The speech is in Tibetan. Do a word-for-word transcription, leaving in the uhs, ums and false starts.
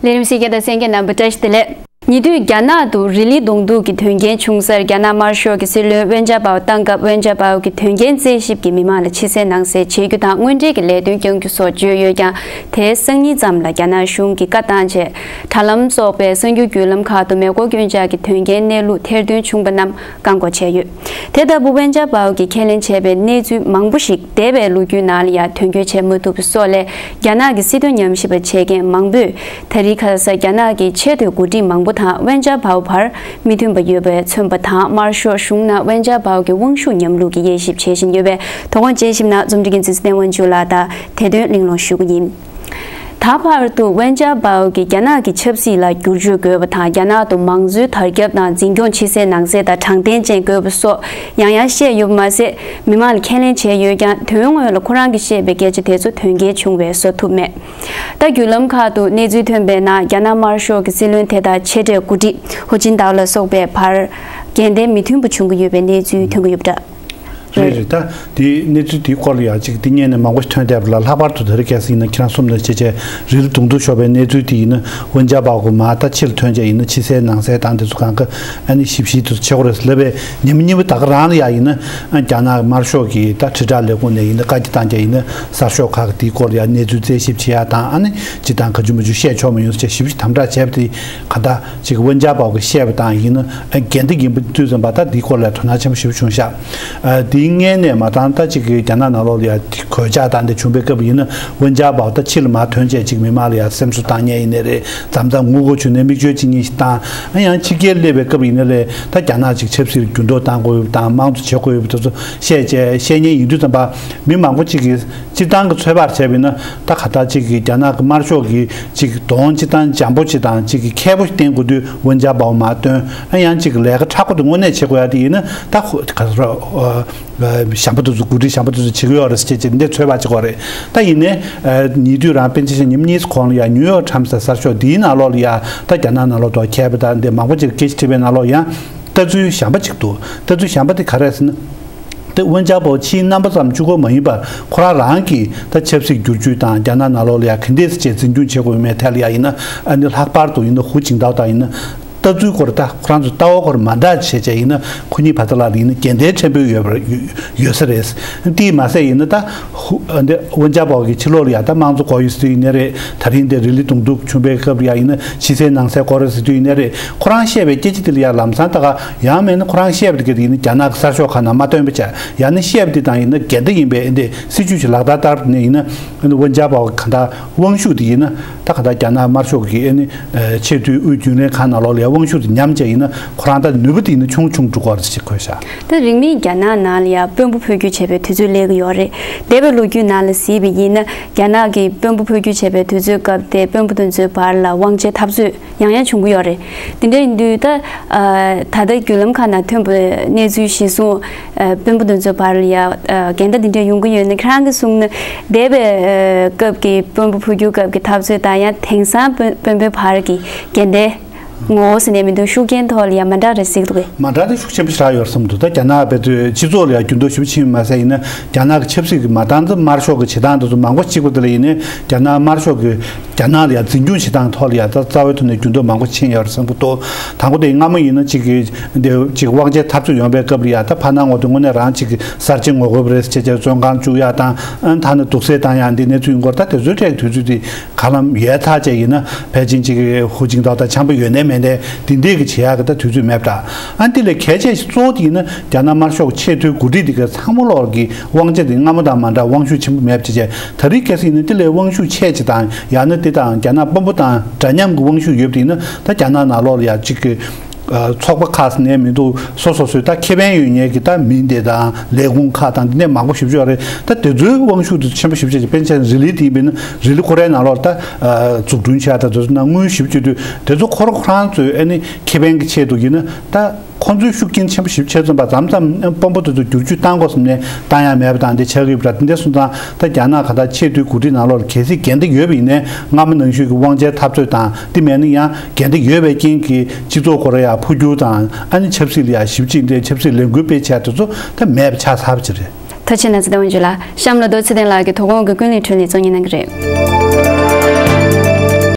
ལས་རིམ་གསན་མཁན་དང་གསན་མཁན་རྣམ་པ་བཀྲ་ཤིས་བདེ་ལེགས། ཉེ་དུས་རྒྱ་ནག་ཏུ་རི་ལི་གདོང་ཐུག་གི་དོན་རྐྱེན་བྱུང་སར་རྒྱ་ནག་དམར་ཤོག་གི་སྲིད་བློན་ཝེན་ཅཱ་པའོ་བཏང་སྐབས། ཝེན་ཅཱ་པའོ་གི་དོན་རྐྱེན་རྩད་ཞིབ་ཀྱིས་མི་མང་ལ་ཕྱི་གསལ་ནང་གསལ་བྱེད་རྒྱུ་དང་། དངོས་འབྲེལ་གྱི་ལས་དོན་བསྐྱང་རྒྱུ་སོགས་བརྗོད་ཡོད་ཀྱང་། དེའི་སང་ཉིན་ཙམ་ལ་རྒྱ་ནག་གཞུང་གིས་བཀའ་བཏང་རྗེས། དྲ་ལམ་སོགས་པའི་གསར་འགྱུར་བརྒྱུད་ལམ་ཁག་ཏུ་མེ་འཁོར་སྐྱོན་ཆག་གི་དོན་རྐྱེན་གནས་ལུགས་ཐེར་འདོན་བྱུང་པ་རྣམས་བཀག་འགོག་བྱས་ཡོད། དེ་ལྟ་བུ་ཝེན་ཅཱ་པའོ་གིས་ཁས་ལེན་བྱས་པའི་གནས་ཚུལ་མང་པོ་ཞིག་འདས་པའི་ལོ་རྒྱུས་ནང་ལ་ཡང་དོན་འཁྱོལ་བྱེད་མ་ཐུབ་པ་སོགས་ལས། རྒྱ་ནག་གི་སྲིད་དོན་ཉམས་ཞིབ་པ་བྱེད་མཁན་མང་པོས། ད་རེས་ཁ་སང་རྒྱ་ནག་གི་ཆེས་མཐོའི་འགོ་ཁྲིད་མང་པོ་དང་ཝེན་ཅཱ་པའོ་བར་མི་མཐུན་པ་ཡོད་པས་མཚོན་པ་དང་། དམར་ཤོག་གཞུང་ནང་ཝེན་ཅཱ་པའོ་གི་དབང་ཤུགས་ཉམས་ལུགས་ཀྱི་དབྱེ་ཞིབ་བྱེད་བཞིན་ཡོད་པས། དོ་དགོང་དཔྱད་ཞིབ་ནང་རྩོམ་སྒྲིག་འགན་འཛིན་ཚེ་བརྟན་དབང་ཕྱུག་ལགས་དང་དེ་དོན་གླེང་སློང་ཞུ་གི་ཡིན། ད་བར་དུ་ཝེན་ཅཱ་པའོ་གིས་རྒྱ་ནག་གི་ཆབ་སྲིད་ལ་བསྒྱུར་བཅོས་དགོས་པ་དང་། རྒྱ་ནག་ཏུ་མང་གཙོའི་དར་ཁྱབ་དང་འཛིན་སྐྱོང་ཕྱི་གསལ་ནང་གསལ་དང་དྲང་བདེན་ཅན་དགོས་པ་སོགས་ཡང་ཡང་བཤད་ཡོད་པ་མ་ཟད། མི་མང་ལ་ཁས་ལེན་བྱས་ཡོད་ཀྱང་། དོན་དངོས་ལ་ཁོ་རང་གིས་བཤད་པའི་སྐད་ཆ་དེ་ཚོ་དོན་འཁྱོལ་བྱུང་བའི་བཟོ་ཐུབ་མེད། ད་བརྒྱུད་ལམ་ཁག་ཏུ་གནས་ཚུལ་ཐོན་པའི་ནང་། རྒྱ་ནག་དམར་ཤོག་གི་སྲིད་བློན་དེ་དང་ཆེ་གྲས་འགོ་ཁྲིད་ཧུ་ཅིན་ཏའོ་ལ་སོགས་པའི་བར་འགལ་ཟླའི་མི་མཐུན་པ་བྱུང་གི་ཡོད་པའི་གནས་ཚུལ་ཐོན་གྱི་ཡོད་པ་འདྲ། རེད་རེད། ད་དེ་གནས་ཚུལ་དེའི་སྐོར་ལ་ཡང་ཅིག་དེ་སྔོན་ནས་མང་པོ་ཐོན་བསྡད་པ་ལ། ལྷག་པར་དུ་དེ་རིང་ཁ་སང་ཡིན་ན་ཁྱེད་རང་གསུམ་ལ་བྱས་བྱས་རི་ལི་གདོང་ཐུག་ཤོར་བའི་གནས་ཚུལ་དེ་ཡིན་ན། ཝེན་ཅཱ་པའོ་གི་མ་ད་ཕྱིར་ཐོན་བྱས་ཡིན་ན་ཕྱི་གསལ་ནང་གསལ་དང་དེ་ཚོ་གང་ག་ཨ་ནི་ཞིབ་ཞིབ་དུ་བྱེད་དགོས་རེད་ལབ་པའི་ཉིན་མོ་གཉིས་པ་ད་ག་རང་ལ་ཡང་ཡིན་ན། ཨ་རྒྱ་ནག་དམར་ཤོག་གི་ད་དྲིལ་བསྒྲགས་ལས་ཁུངས་ནས་ཡིན་ན་བཀའ་རྒྱ་བཏང་བྱས་ཡིན་ན། གསར་ཤོག་ཁག་གི་དེའི་སྐོར་ལ་ཡང་གནས་ཚུལ་རྩད་ཞིབ་བྱེད་ཡ་དང་། ཨ་ནི་སྤྱིར་བཏང་ག་ཅི་མ་ཅི་བཤད་ཆོག་མི་ཡོང་ཟེར་བྱས་ཞིབ་ཞིབ་དམ་དྲག་བྱས་པ་དེ་གང་ལྟར། ཅིག་ཝེན་ཅཱ་པའོ་གིས་བཤད་པ་དང་ཡིན་ན། ཨ་འགལ་ཟླ་ཡིན་པ་དུས་ཙམ་པ་ད་འདིའི་སྐོར་ལ་དོ་སྣང་ཆེན་པོ་ཞེ་པོ་བྱུང་ཤག་ཨ་དེའི་སྔོན་ནས་མ་བཏང་། ད་ཅིག་གི་རྒྱ་ནག་ནང་ལོགས་ལ་ཡ་གོད་ཆག་དང་དེ་བྱུང་པའི་སྐབས་ཡིན་ན། ཝེན་ཅཱ་པའོ་ད་ཕྱི་ལ་མར་ཐོན་བྱས་ཅིག་མི་མང་ལ་ཡ་སེམས་གསོ་བཏང་མཁན་ཡིན་ནའི་རེད། མཚམས་མཚམས་ངུ་དགོས་བྱུང་ནས་མིག་ཆུ་གཅིག་གཉིས་ཤིག་བཏང་། ཨ་ཡང་ཕྱི་རྒྱལ་སླེབས་པའི་སྐབས་ཡིན་ནའི་རེད། ད་རྒྱ་ནག་ཅིག་ཆབ་སྲིད་ལ་འགྱུར་ལྡོག་བཏང་དགོས་ཡོད་པ་དང་། དམངས་གཙོ་བྱེད་དགོས་ཡོད་པ་དེ་ཚོ་བཤད་བྱས་བཤད་མཁན་ཡིན་དུས་ཙམ་པ། མི་མང་པོ་ཅིག་གིས་སྤྱིར་བཏང་གི་ཚོད་དཔག་བྱས་པ་ཡིན་ན། ད་ག་ད་ཅིག་གི་རྒྱ་ནག་གི་དམར་ཤོག་གི་ཅིག་གདོང་སྤྱིར་བཏང་འཇམ་པོ་ཅིག་དང་ཅིག་གི་མཁས་པོ་ཞིག་བསྟེན་དགོས་དུས་ཝེན་ཅཱ་པའོ་མར་བཏོན། ཨ་ཡང་ཅིག་ལས་ཀ་མཁྲེགས་པོ་དེ་དངོས་གནས་བྱེད་དགོས་ཡ་དེ་ཡིན་ན། ད་ཧུ་ག་ཟེར་རོ། ཨ་གཞན་པ་དེ་ཚོ་འགོ་ཁྲིད་གཞན་པ་དེ་ཚོ་བྱེད་ཀྱི་ཡོད་རེད་ཟེར་བྱས་ཅིག་འདི་ཚོད་དཔག་བྱེད་དགོས་རེད། ད་ཡིན་ནའི་ཨ་ཉེ་དུས་རང་དཔེར་ན་ཆ་བཞག་ཉིན་གཉིས་གོང་ལ་ཡ་ནིའུ་ཡོག་ཊའིམ་སི་ཟེར་གསར་ཤོག་འདིའི་ནང་ལོགས་ལ་ཡ། ད་རྒྱ་ནག་ནང་ལོགས་ཐོག་མཁས་པ་དང་དེ་མང་པོ་ཅིག་སྐད་ཆ་དྲིས་པའི་ནང་ལོགས་ཡང་། ལྟ་ཚུལ་གཞན་པ་ཅིག་འདུག་ལྟ་ཚུལ་གཞན་པ་དེ་ག་རེ་རེད་ཟེར་ན། དེ་ཝེན་ཅཱ་པའོ་ཕྱིའི་རྣམ་པ་ཙམ་གཅིག་པོ་མ་ཡིན་པར། ཁོ་རང་རང་གིས་ད་ཆབ་སྲིད་བསྒྱུར་བཅོས་དང་རྒྱ་ནག་ནང་ལོགས་ལ་ཡ་ག་འདྲས་སེ་བྱས་འཛིན་སྐྱོང་བྱེད་དགོས་མེད་ཐད་ལ་ཡ་ཡིན་ན། ཨ་ནི་ལྷག་པར་དུ་ཡིན་ན་ཧུ་ཅིན་ཏའོ་དང་ཡིན་ན། ལྟ་ཚུལ་སྐོར་ད་ཁོ་རང་ཚོ་ལྟ་བ་སྐོར་མ་འདྲ་བྱས་བྱས་ཡིན་ན། ཁོ་གཉིས་བར་དུ་ལ་ཡིན་ན་འགལ་ཟླའི་ཕྲན་བུ་ཡོད་པར་ཡོད་ས་རེད། དེས་མ་ཟད་ཡིན་ན་ད་ཧུ་ཨ་འདི་ཝེན་ཅཱ་པའོ་གི་ཕྱི་ལོགས་ལ་ཡ་ད་དམངས་གཙོ་དགོས་ཡོད་ཟེར་དུས་ཡིན་ནའི་རེད། ད་རིང་འདི་རི་ལི་གདོང་ཐུག་བྱུང་པའི་སྐབས་ལ་ཡ་ཡིན་ན་ཕྱི་གསལ་ནང་གསལ་དགོས་རེད་ཟེར་དུས་ཡིན་ནའི་རེད། ཁོ་རང་བཤད་པའི་སྐད་ཆ་དེ་ལ་ཡ་ལམ་སང་ད་ག་ཡང་མེད་ན་ཁོ་རང་བཤད་པ་དེ་ག་དེ་ཡིན་ན་རྒྱ་ནག་གི་གསར་ཤོག་ཁག་ནང་མ་བཏོན་པ་བྱས། ཡང་ན་བཤད་པ་དེ་དང་ཡིན་ན་འགལ་ཟླ་ཡིན་པའི་འདི་སྲིད་བྱུས་ཤིག་ལག་བསྟར་བསྟར་ནས་ཡིན་ན། ཝེན་ཅཱ་པའོ་གི་གང་ལྟར་དབང་ཤུགས་དེ་ཡིན་ན། ད་གང་ལྟར་རྒྱ་ནག་དམར་ཤོག་གི་ཨ་ནི་ཆེས་མཐོའི་དབུས་རྒྱུན་ལས་ཁང་ནང་ལོགས་ལ་ཡ་དབང་ཤུགས་དེ་ཉམས་བྱས་ཡིན་ན། ཁོ་རང་ད་ནུས་པ་དེ་ཡིན་ན་ཆུང་ཆུང་འགྲོ་གི་རེད་ཅེས་འཁོད་ཤག་ད་རིང་མིན་རྒྱ་ནག་ནང་ལ་ཡ་དཔོན་པོ་འཕོ་འགྱུར་བྱས་པའི་དུས་ཚོད་སླེབས་ཀྱི་ཡོད་རེད། འདས་པའི་ལོ་རྒྱུས་ནང་ལ་གཟིགས་པ་ཡིན་ན། རྒྱ་ནག་གི་དཔོན་པོ་འཕོ་འགྱུར་བྱས་པའི་དུས་ཚོད་སྐབས་དེ་དཔོན་པོ་དེ་ཚོའི་བར་ལ་དབང་ཆའི་འཐབ་རྩོད་ཡང་ཡང་བྱུང་གི་ཡོད་རེད། དེ་འདྲ་ཡིན་དུས་ད། ཨ་ད་ལྟ་བརྒྱུད་ལམ་ཁག་ནང་ཐོན་པའི་གནས་ཚུལ་གཞིར་བཟུང་། ཨ་དཔོན་པོ་དེ་ཚོའི་བར་ལ་ཡ་ཨ་འགལ་ཟླ་འདི་འདྲ་ཡོང་གི་ཡོད་ན། ཁྱེད་རང་གིས་གསུངས་ན། འདས་པའི་ཨ་སྐབས་ཀྱི་དཔོན་པོ་འཕོ་འགྱུར་སྐབས་ཀྱི་འཐབ་རྩོད་དང་། ཡང་དེང་སང་དཔོན་དཔོན་པོའི་བར་གྱི་འགལ་ཟླའི་ངོ་བོ་ཟེར་ནས་མི་འདུག་ཤུགས་རྐྱེན་ཐོག་ལ་ཡ་མ་འདྲ་རེ་གཟིགས་འདུག་གས། མ་འདྲ་དེ་ཤུགས་ཆེན་པོ་ཞེ་དྲག་ཡོད་བསམ་འདུག་ད་རྒྱ་ནག་བལ་ཚོའི་སྤྱི་ཚོགས་ལ་ཡ་འགྱུར་ལྡོག་ཞེ་པོ་ཕྱིན་ཡོད་མ་ཟད། ཡིན་ན་རྒྱ་ནག་གི་ཆབ་སྲིད་ཀྱི་མ་རྩ་དམར་ཤོག་གི་བྱེད་སྟངས་དེ་ཚོ་མང་པོ་གཅིག་པ་དེ་ལ་ཡིན་ནའི། རྒྱ་ནག་དམར་ཤོག་གི་རྒྱ་ནག་ལ་ཡ་འཛིན་སྐྱོང་བྱེད་སྟངས་ཐོག་ལ་ཡ་ད་རྩ་བའི་ཐོག་ནས་འགྱུར་ལྡོག་མང་པོ་ཕྱིན་ཡོད་རེད་བསམ་གྱི་འདུག་དང་པོ་དེ་སྔ་མོ་ཡིན་ན་གཅིག་གི་འདི་གཅིག་དབང་ཆའི་འཐབ་རྩོད་ཡོང་པའི་སྐབས་ལ་ཡ། ད་ཕར་ནང་ངོ་དེ་དངོས་གནས་རང་གཅིག་གི་གསར་བརྗེ་ངོ་རྒོལ་བ་རེད་ཟེར་བྱས་བཙོན་ཁང་བཅུག་ཡ་དང་། ཨ་ནི་ཐ་ན་དུག་སེལ་བཏང་ཡ་འདི་གནས་ཚུལ་ཡིན་སྐོར། ད་དེ་ཚོའི་གྲས་ཀྱི་དུས་ཚོད་དེ་ག་ལམ་ཡལ་ཚར་བྱས་ཡིན་ན། ཕལ་ཆེར་གཅིག་གི་ཧུ་ཅིན་ཏའོ་དང་འཆམ་པོ་ཡོད་ནའི་མེད་ནའི་འདི་འདྲས་ཀྱི་བྱེད་ཡག་གི་ད་དུས་ཚོད་མེད་པ་འདྲ། ཨ་ནི་དེ་ལས་གལ་ཆེ་ཤོས་གཙོ་བོ་དེ་ཡིན་ན། རྒྱ་ནག་དམར་ཤོག་ཆེས་མཐོའི་འགོ་ཁྲིད་དེ་ག་ཚང་མ་ལོག་གི་དབང་ཆ་དེ་སྔ་མོ་དང་མ་འདྲ། དབང་ཤུགས་ཆེན་པོ་མེད་པ་བྱས་བྱས། ད་རེས་ཁ་སང་ཡིན་ན་དེ་ལས་དབང་ཤུགས་ཆེ་ཅིག་དང་། ཡང་ན་དེ་དང་རྒྱ་ནག་དཔོན་པོ་དང་འདྲ་མཉམ་གྱི་དབང་ཤུགས་ཡོད་པ་དེ་ཡིན་ན། ད་རྒྱ་ནག་ནང་ལོགས་ལ་ཡ་གཅིག་གི་ཨ་ཚོགས་པ་ཁག་ཟེར་ནའི་མི་འདུག་སོ་སོ་སོའི་ད་ཁེ་ཕན་ཡོད་མཁན་གྱི་ད་མི་སྡེ་དང་ལས་ཁུངས་ཁག་དང་འདི་ནས་མང་པོ་ཞེ་པོ་ཅིག་ཡོད་རེད། ད་དེ་ཚོའི་དབང་ཤུགས་དེ་ཆེན་པོ་ཞེ་པོ་ཅིག་དཔེར་ན་ཆ་བཞག་རི་ལི་དེ་ཡིན་པ་ཡིན་ན། རི་ལི་ཁོ་རའི་ནང་ལོགས་ད་ཨ་འཛུགས་སྐྲུན་བྱས་ད་དེ་ཚོ་ནང་དངུལ་ཞེ་པོ་ཅིག་དུས། དེ་ཚོ་ཁོ་རང་ཁོ་རང་ཚོའི་ཨ་ནི་ཁེ་ཕན་གྱི་ཆེད་དུ་ཡིན་ན། ད་ཁོ་ཚོའི་ཤུགས་རྐྱེན་ཆེན་པོ་ཞེ་པོ་ཅིག་ཙམ་པ། མཚམས་མཚམས་དཔོན་པོ་དེ་ཚོ་བསྒྱུར་བཅོས་བཏང་དགོས་བསམ་ནས་བཏང་ཡ་མེད་པ་དང་དེ་ཆགས་ཀྱི་ཡོད་པ་འདྲ། དེ་འདྲ་སོང་ཙང་ད་རྒྱ་ནག་ག་ད་ཆེས་མཐོའི་འགོ་ཁྲིད་ནང་ལོགས་ལ་གལ་སྲིད་འགལ་ཟླ་ཡོད་པ་ཡིན་ནའི། སྔ་མ་ནང་བཞིན་གྱི་དབང་ཆའི་འཐབ་རྩོད་དང་། དེ་མེད་ན་ཡང་འགལ་ཟླ་ཡོད་པའི་རྐྱེན་གྱིས་སྤྱི་ཚོགས་སྐོར་ཡ་འཕོ་འགྱུར་དང་། ཨ་ནི་ཆབ་སྲིད་ལ་ཡ་ཞིབ་ཅིག་འདི་ཆབ་སྲིད་ལས་འགུལ་སྤེལ་བྱས་དེ་ཚོ་ད་མེད་པ་ཆགས་ཚར་བ་ཅིག་རེད། ཐུགས་རྗེ་གནང་། ཚེ་བརྟན་དབང་ཕྱུག་ལགས། གཤམ་ལ་རྡོ་རྗེ་ཚེ་བརྟན་ལགས་ཀྱིས་དོ་དགོང་གི་ཀུན་གླེང་འཕྲོས་ནས་གཙོ་གཉེར་གནང་གི་རེད།